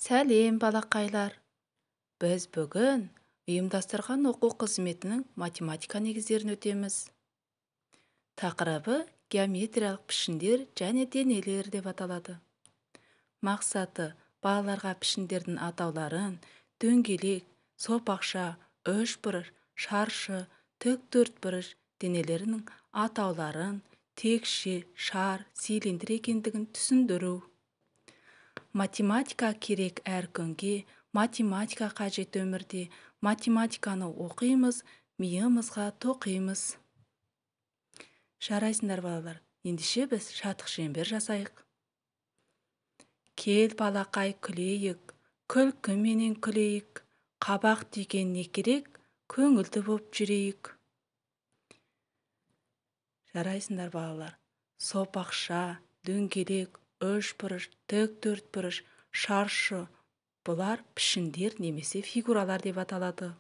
Сәлем, балақайлар! Біз бүгін ұйымдастырған оқу қызметінің математика негіздерін өтеміз. Тақырыбы геометриялық пішіндер және денелер деп аталады. Мақсаты балаларға пішіндердің атауларын, дөңгелек, сопақша, үшбұрыш, шаршы, тік төртбұрыш денелерінің атауларын, текше, шар, цилиндр екендігін түсіндіру. Математика керек әр күнге, математика қажет өмірде, математиканы оқимыз, миымызға тоқимыз. Жарайсыңдар, балалар, ендеше біз шатық шеңбер жасайық. Кел, балақай, күлейік, күлкіменен күлейік, қабақ түйген не керек, көңілді боп жүрейік. Жарайсыңдар, балалар. Сопақша, дөңгелек, үшбұрыш, тік төртбұрыш, шаршы бұлар пішіндер немесе фигуралар деп аталады.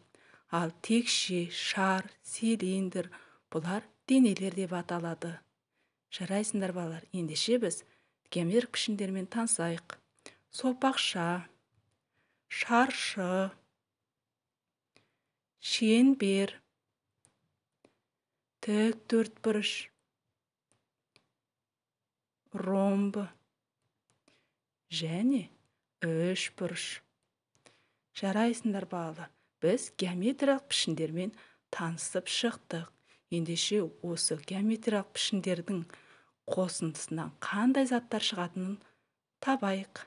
Ал текше, шар, цилиндр бұлар денелер деп аталады. Жарайсыңдар, балалар. Ендеше біз геометриялық пішіндермен танысайық. Сопақша, шаршы, шеңбер, тік төртбұрыш, ромб және үшбұрыш. Жарайсыңдар, балалар. Біз геометриялық пішіндермен танысып шықтық. Ендеше осы геометриялық пішіндердің қосындысынан қандай заттар шығатынын табайық.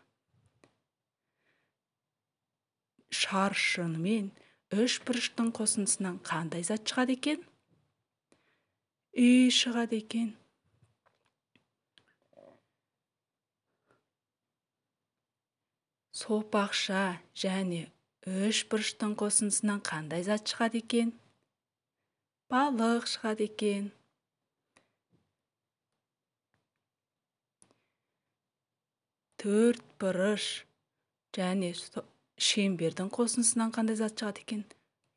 Шаршынымен үшбұрыштың қосындысынан қандай зат шығады екен? Үй шығады екен. Сопақша және үшбұрыштың қосындысынан қандай зат шығады екен? Балық шығады екен. Төртбұрыш және шеңбердің қосындысынан қандай зат шығады екен?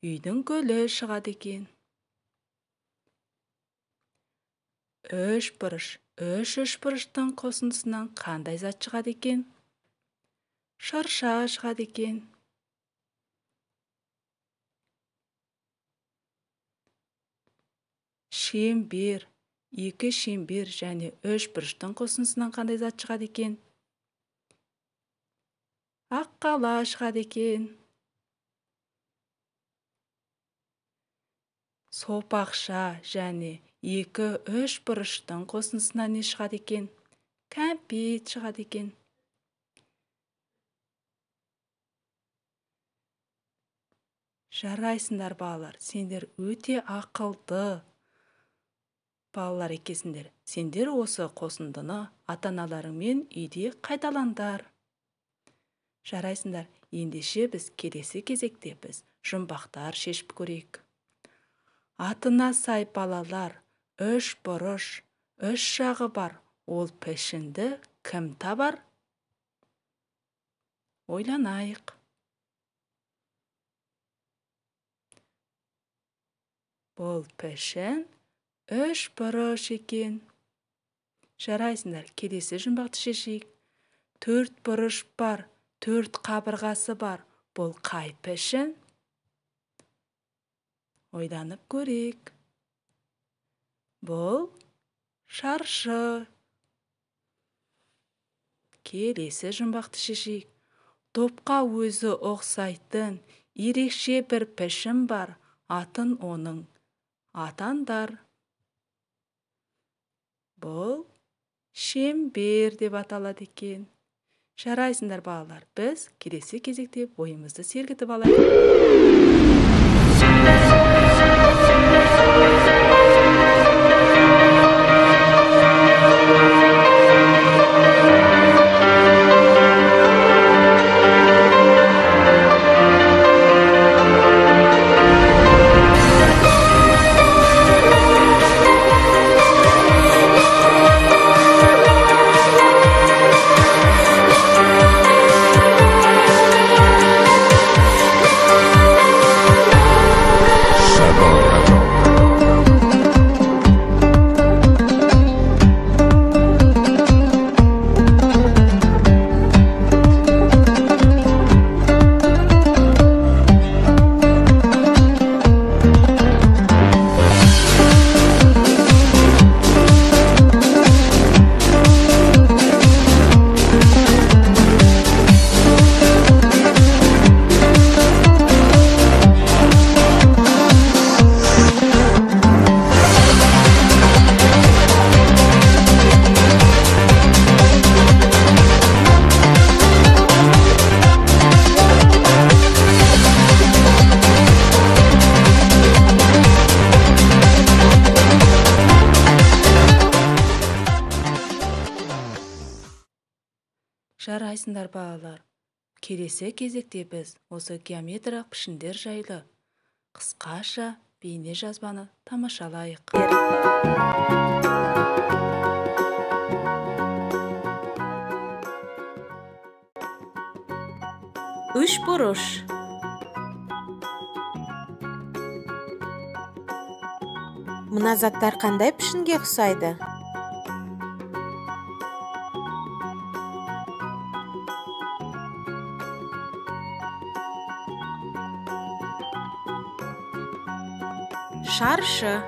Үйдің гүлі шығады екен. Үшбұрыш, үш үшбұрыштың қосындысынан қандай зат шығады екен? Шырша шығады екен. Шеңбер, екі шеңбер және үш бұрыштың қосындысынан қандай зат шығады екен? Аққала шығады екен. Сопақша және екі үш бұрыштың қосындысынан не шығады екен? Кәмпит шығады екен. Жарайсыңдар, балалар. Сендер өте ақылды балалар екенсіңдер. Сендер осы қосындыны ата-аналарыңмен үйде қайталаңдар. Жарайсыңдар. Ендеше біз келесі кезекте біз жұмбақтар шешіп көрейік. Атына сай балалар, үш бұрыш, үш жағы бар. Ол пішінді кім табар? Ойланайық. Бұл пішін үш бұрыш екен. Жарайсыңдар, келесі жұмбақты шешейік. Төрт бұрыш бар, төрт қабырғасы бар. Бұл қай пішін? Ойланып көрейік. Бұл шаршы. Келесі жұмбақты шешейік. Топқа өзі ұқсайтын ерекше бір пішін бар. Атын оның атаңдар. Бұл шеңбер деп аталады екен. Жарайсыңдар, балалар. Біз келесі кезекте бойымызды сергітіп алайық. Shadow. Жарайсыңдар, балалар. Келесі кезекте біз осы геометриялық пішіндер жайлы қысқаша бейне жазбаны тамашалайық. Үш бұрыш. Мына заттар қандай пішінге ұқсайды? Шаршы.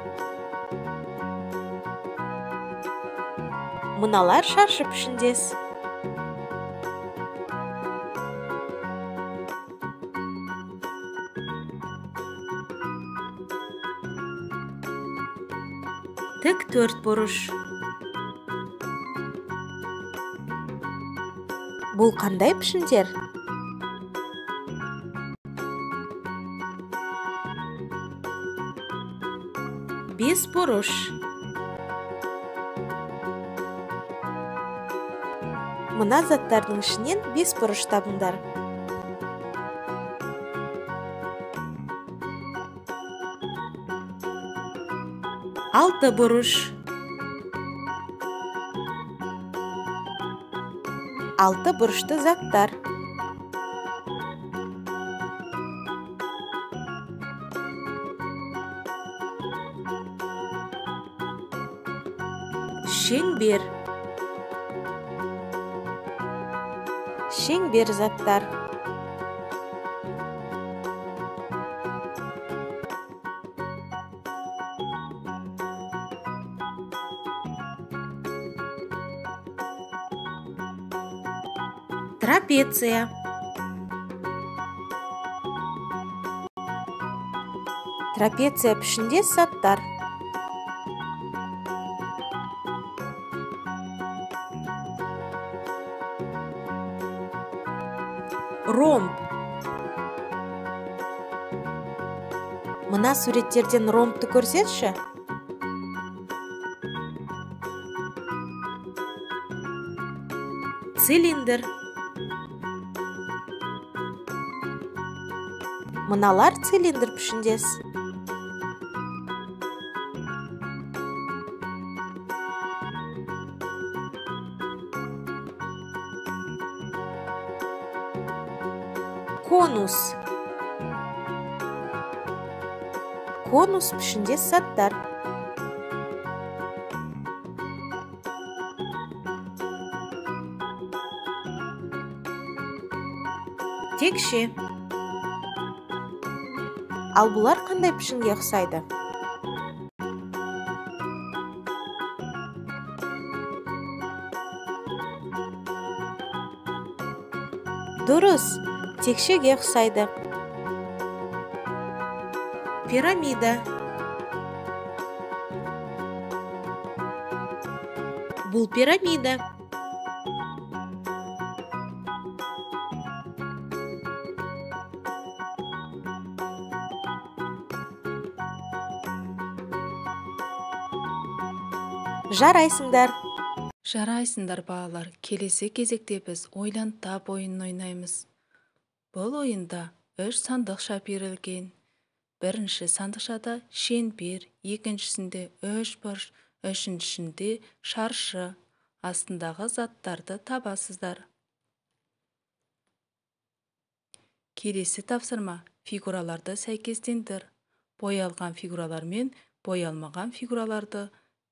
Мыналар шаршы пішіндес. Тік төрт бұрыш. Бұл қандай пішіндер? Бес бұрыш. Мына заттардың ішінен бес бұрыш табыңдар. Алты бұрыш. Алты бұрышты заттар. Шеңбер. Шеңбер заттар. Трапеция. Трапеция пішіндес заттар. Ромб. Мына суреттерден ромбты көрсетші. Цилиндр. Мыналар цилиндр пішіндес. Конус. Конус пішіндес заттар. Текше. Ал бұлар қандай пішінге ұқсайды? Дұрыс, текшеге ұқсайды. Пирамида. Бұл пирамида. Жарайсыңдар. Жарайсыңдар, балалар. Келесі кезекте біз ойлан тап ойынын ойнаймыз. Бұл ойында 3 сандықша берілген. Бірінші сандықшада шеңбер, екіншісінде үш бұрыш, үшіншісінде шаршы. Астындағы заттарды табасыздар. Келесі тапсырма фигураларды сәйкестендір. Боялған фигуралар мен боялмаған фигураларды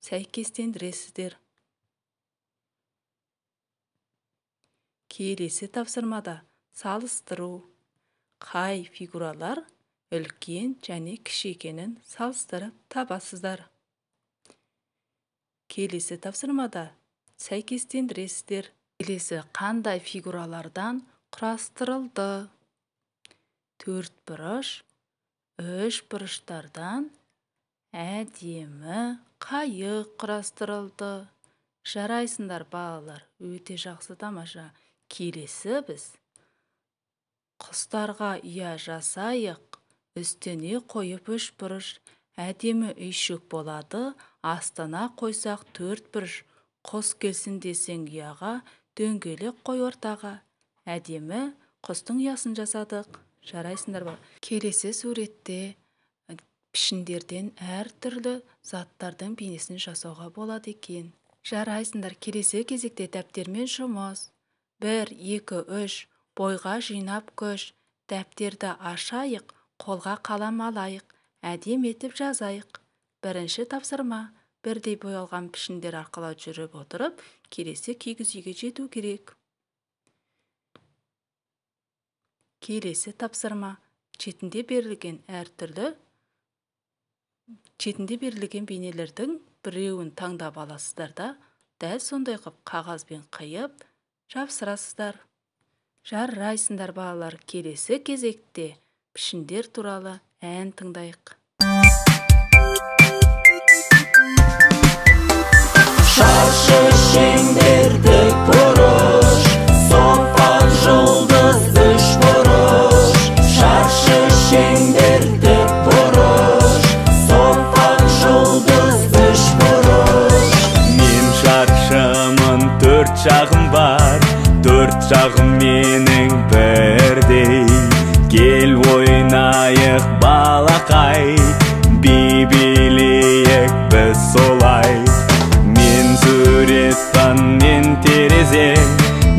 сәйкестендіресіздер. Келесі тапсырмада салыстыру. Қай фигуралар үлкен және кіші екенін салыстырып табасыздар. Келесі тапсырмада сәйкестендіресіздер. Келесі қандай фигуралардан құрастырылды? 4 бұрыш, 3 бұрыштардан әдемі қайық құрастырылды. Жарайсыңдар, балалар, өте жақсы, тамаша. Келесі біз құстарға ұя жасайық, үстіне қойып 3 бұрыш, әдемі үйшік болады, астына қойсақ 4 бұрыш, құс келсін десең ұяға, дөңгелек қой ортаға. Әдемі құстың ұясын жасадық. Жарайсыңдар ба? Келесі суретте пішіндерден әртүрлі заттардың бейнесін жасауға болады екен. Жарайсыңдар. Келесі кезекте дәптермен жұмыс. 1, 2, 3. Бойға жинап күш. Дәптерді ашайық, қолға қалам алайық, әдем етіп жазайық. Бірінші тапсырма. Бірдей боялған пішіндер арқылы жүріп отырып, келесі кигіз үйге жету керек. Келесі тапсырма. Шетінде берілген әртүрлі шетінде берілген бейнелердің біреуін таңдап аласыздар да, дәл сондай қып қағазбен қиып жапсырасыздар. Жарайсыңдар, балалар. Келесі кезекте пішіндер туралы ән тыңдайық. Шаршы шеңбер тік бұрыш, соққан жұлдыз үш бұрыш. Шаршы шеңбер тік бұрыш, соққан жұлдыз үш бұрыш. Мен шаршымын, төрт жағым бар, төрт жағым менің бірдей. Кел ойнайық балақай, би билейік біз солай. Мен суретпін, мен терезе,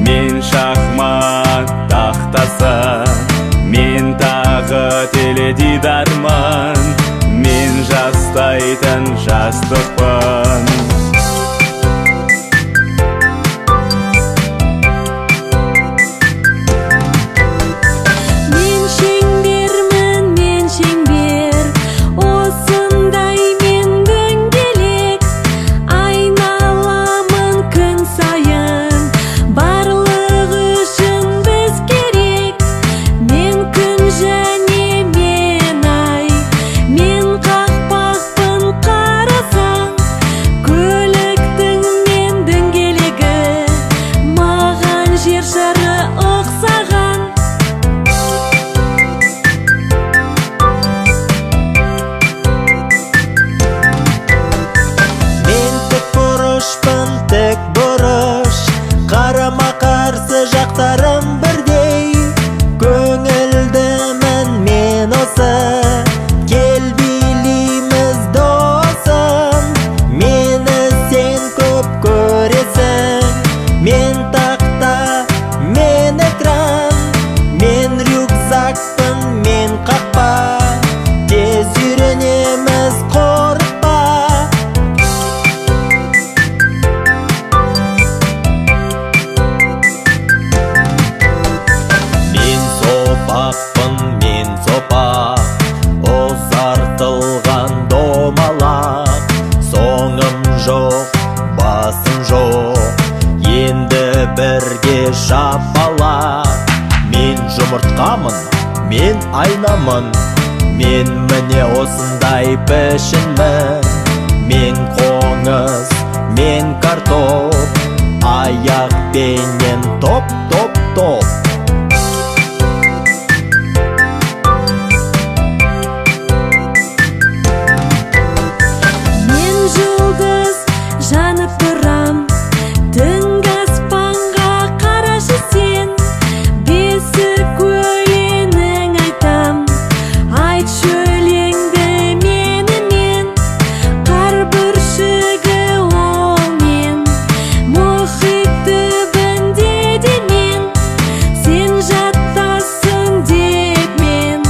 мен шахмат тақтасы. Мен тағы теледидармын, мен жастайтын жастықпын. Мен шеңбермін, мен шеңбер, осындай мен дөңгелек. Айналамын күн сайын, барлығы үшін біз керек. Мен күн және мен ай, мен қақпақпын қарасаң. Көліктің мен дөңгелегі, маған жер шары ұқсаған. Мен тік бұрышпын, тік бұрыш, қарама-қарсы жақтарым бірдей. Көңілдімін мен осы, кел билейміз досым. Мені сен көп көресің, мен тақта, мен экран. Мен рюкзакпын, мен қақпа, тез үйренеміз, қорықпа. Мен сопақпын, мен сопақ, ұзартылған домалақ. Соңым жоқ, басым жоқ, енді бірге шапалақ. Мен жұмыртқамын, мен айнамын, мен міне осындай пішінмін. Мен қоңыз, мен картоп, аяқпенен топ, топ, топ. Мен жұлдыз жанып тұрам, түнгі аспанға қарашы сен. Бесік өлеңін айтам, айтшы өлеңді менімен. Қар бүршігі ол мен, мұхит түбінде де мен. Сен жаттасың деп мен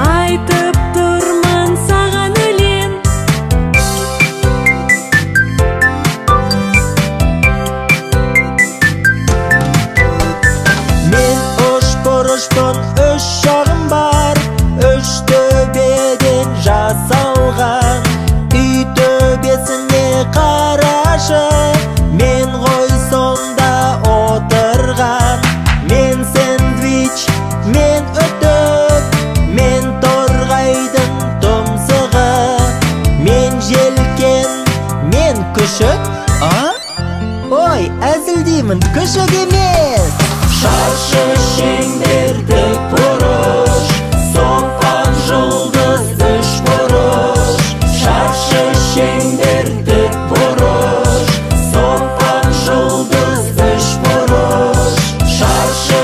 айтып тұрмын саған өлең. Мен үш бұрышпын, үш жағым бар, үш төбеден жасалған. Үй төбесіне қарашы, мен ғой сонда отырған. Мен сэндвич, мен үтік, мен торғайдың тұмсығы. Мен желкен, мен күшік. А? Ой, әзілдеймін, күшік емес. Шаршы шеңбер тік бұрыш, соққан жұлдыз үш бұрыш. Шаршы шеңбер тік бұрыш, соққан жұлдыз үш бұрыш. Шаршы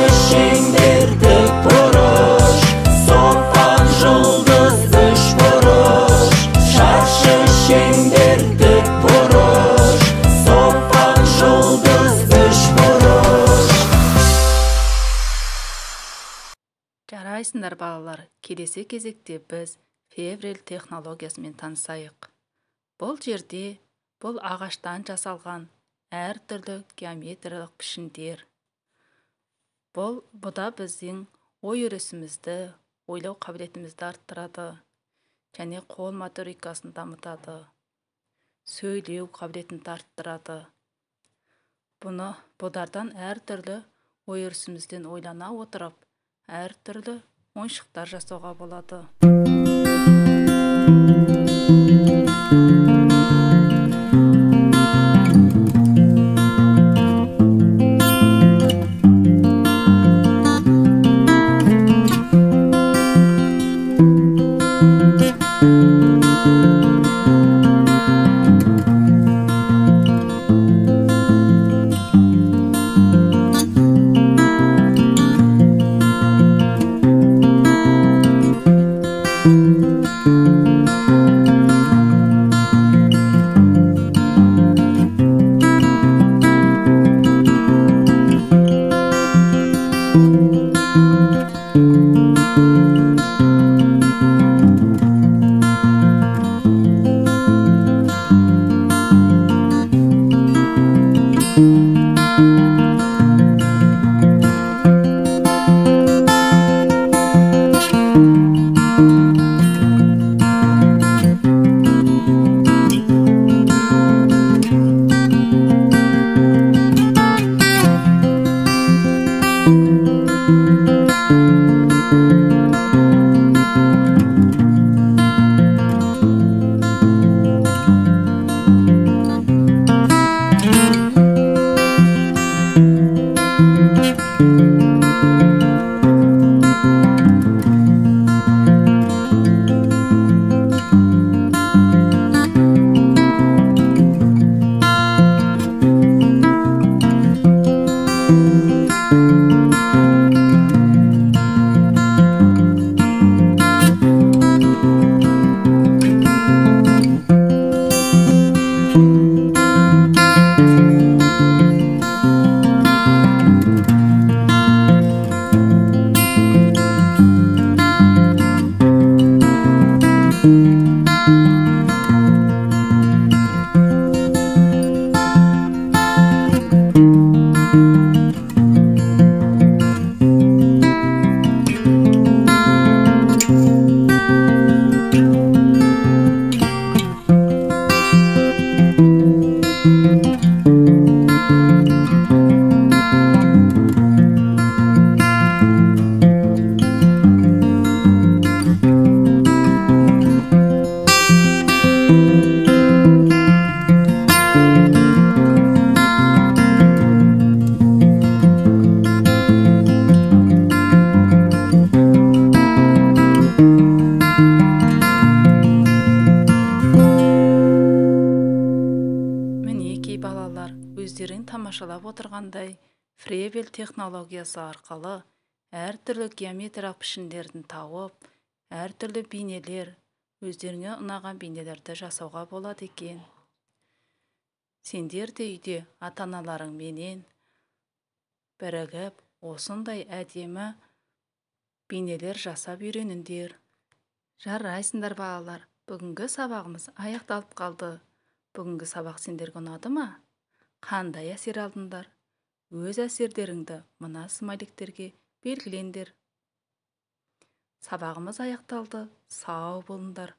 Жарайсыңдар, балалар. Келесі кезекте біз Феврель технологиясымен танысайық. Бұл жерде бұл ағаштан жасалған әртүрлі геометриялық пішіндер. Бұл бұда біздің ой өрісімізді, ойлау қабілетімізді арттырады және қол моторикасын дамытады, сөйлеу қабілетін арттырады. Бұны бұдардан әртүрлі ой өрісімізден ойлана отырып, әртүрлі ойыншықтар жасауға болады. Өздерің тамашалап отырғандай, Фребель технологиясы арқылы әртүрлі геометриялық пішіндерін тауып, әртүрлі бейнелер, өздеріңе ұнаған бейнелерді жасауға болады екен. Сендер де үйде ата-аналарыңменен бірігіп, осындай әдемі бейнелер жасап үйреніңдер. Жарайсыңдар, балалар. Бүгінгі сабағымыз аяқталып қалды. Бүгінгі сабақ сендерге ұнады ма? Қандай әсер алдыңдар? Өз әсерлеріңді мына смайликтерге белгілеңдер. Сабағымыз аяқталды. Сау болыңдар.